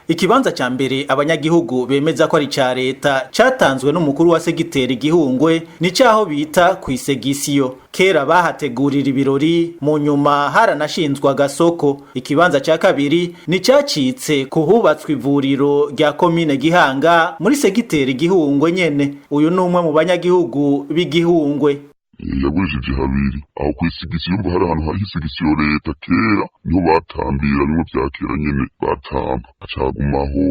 Ikibanza ca mbere abanyagihugu bemeza ko ari ca leta catanzwe n'umukuru wa segiteri Gihungwe ni caho bita kw'isegisiyo. Kera bahategurira ibirori, mu nyuma haranashinzwe agasoko. Ikibanza ca kabiri ni cacitse kuhubatswe ivuriro rya komine Gihanga muri segiteri Gihungwe nyene. Uyu ni umwe mu banyagihugu b'Igihungwe. Yagurishije habiri aho kw'isigisiyo. Yumva hari ahantu hariho isigisiyo leta kera niho batambira bimwe vya kera nyene batamba, acagumaho.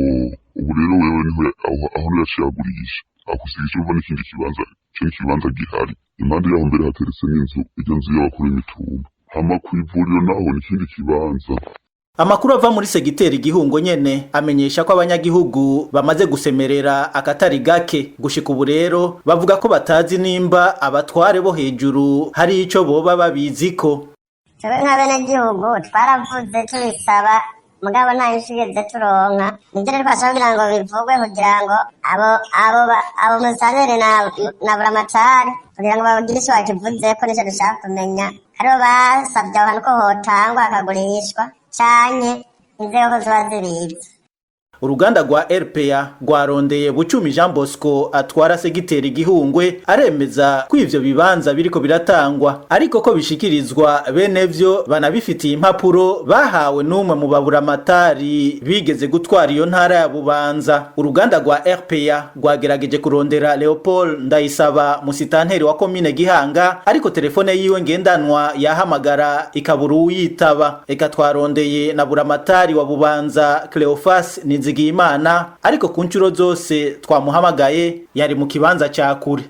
Ubu rero wewe niho aho niho yaciye agurisha aho kw'isigisiyo. Urumva n'ikindi kibanza, ico n'ikibanza gihari impande yaho, mbere hateretse n'inzu, iryo nzu y'abakuru b'imitumba. Hama kw'ivuriro naho n'ikindi kibanza. Amakuru ava muri segiteri Gihungo nyene amenyesha ko abanyagihugu bamaze gusemerera akatari gake. Gushika ubu rero bavuga ko batazi nimba abatware bo hejuru hari ico boba babiziko. Twebwe nk'abenegihugu twaravuze tubisaba, mugabo nta nyishu igeze turonka. Nivyo rero twasaba kugira ngo bivugwe, kugira ngo abo musitanteri na buramatari kugira ngo bagire ico bakivuzeko. Nico dushaka kumenya, hariho basavye aho hantu ko hotangwa hakagurishwa canke inzego ko ziba zibizi. Uruganda rwa RPA rwarondeye Bucumi Jean Bosco atwara segiteri Gihungwe, aremeza ko ivyo bibanza biriko biratangwa, ariko ko bishikirizwa bene vyo banabifitiye impapuro bahawe n'umwe mu baburamatari bigeze gutwara iyo ntara ya Bubanza. Uruganda rwa RPA rwagerageje kurondera Leopold Ndayisaba, musitanteri wa komine Gihanga, ariko telefone yiwe ngendanwa yahamagara ikabura uwuyitaba. Eka twarondeye na buramatari wa Bubanza Cleophas Nizigiyimana, ariko ku nshuro zose twamuhamagaye yari mu kibanza ca kure.